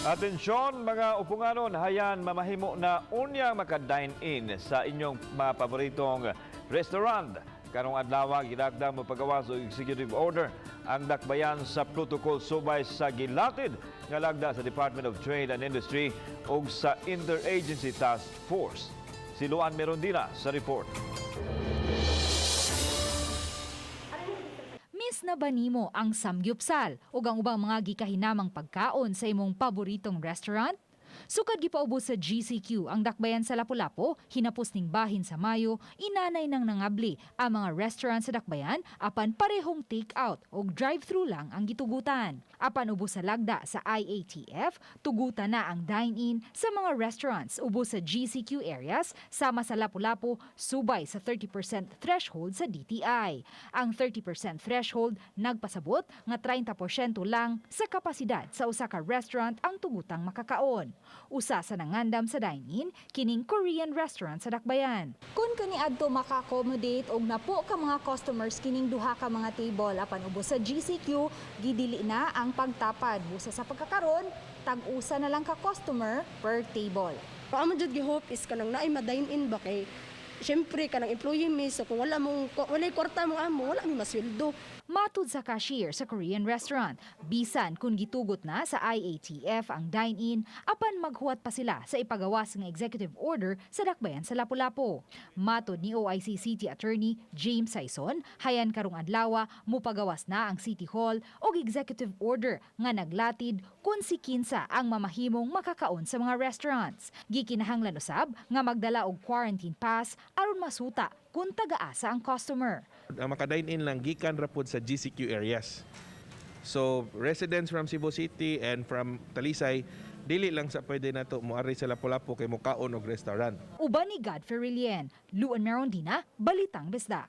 Atensyon, mga upunganon, hayan mamahimo na unyang maka-dine-in sa inyong mga paboritong restaurant. Karong adlaw, gilagda mopagawas og executive order ang dakbayan sa protocol subay sa gilatid nga lagda sa Department of Trade and Industry ug sa Interagency Task Force. Si Luan Merondina sa report. Miss na ba nimo ang samgyupsal ug ang ubang mga gikahinamang pagkaon sa imong paboritong restaurant? Sukad gipaubos sa GCQ ang dakbayan sa Lapu-Lapu, hinapos ning bahin sa Mayo, inanay nang nangabli ang mga restaurant sa dakbayan apan parehong take-out o drive-thru lang ang gitugutan. Apan ubos sa lagda sa IATF, tugutan na ang dine-in sa mga restaurants ubos sa GCQ areas sama sa Lapu-Lapu, subay sa 30% threshold sa DTI. Ang 30% threshold nagpasabot nga 30% lang sa kapasidad sa usa ka restaurant ang tugutang makakaon. Usa sa nangandam sa dine-in kining Korean restaurant sa Dakbayan. Kung kaniadto maka-accommodate og napo ka mga customers kining duha ka mga table, apan ubos sa GCQ gidili na ang pagtapad busa sa pagkakaron tag-usa na lang ka customer per table. Ang amo jud gi-hope is kanang naay ma-dine in ba, kay syempre kanang employee mi, so kung wala mong walay kwarta mong amo, wala mi masweldo. Matud sa cashier sa Korean restaurant, bisan kung gitugot na sa IATF ang dine-in, apan maghuwat pa sila sa ipagawas ng executive order sa dakbayan sa Lapu-Lapu. Matod ni OIC City Attorney James Sayson, hayan karong adlawa mupagawas na ang City Hall og executive order nga naglatid kung si kinsa ang mamahimong makakaon sa mga restaurants. Gikinahanglan usab nga magdala og quarantine pass aron masuta kung tagaasa ang customer. Ang maka-dine in lang gikan ra pod sa GCQ areas. So residents from Cebu City and from Talisay, dili lang sa pwede nato moari sa Lapu-Lapu kay mokaon og restaurant. Uban ni Godfrey Relien, Luan Merondina, Balitang Bisdak.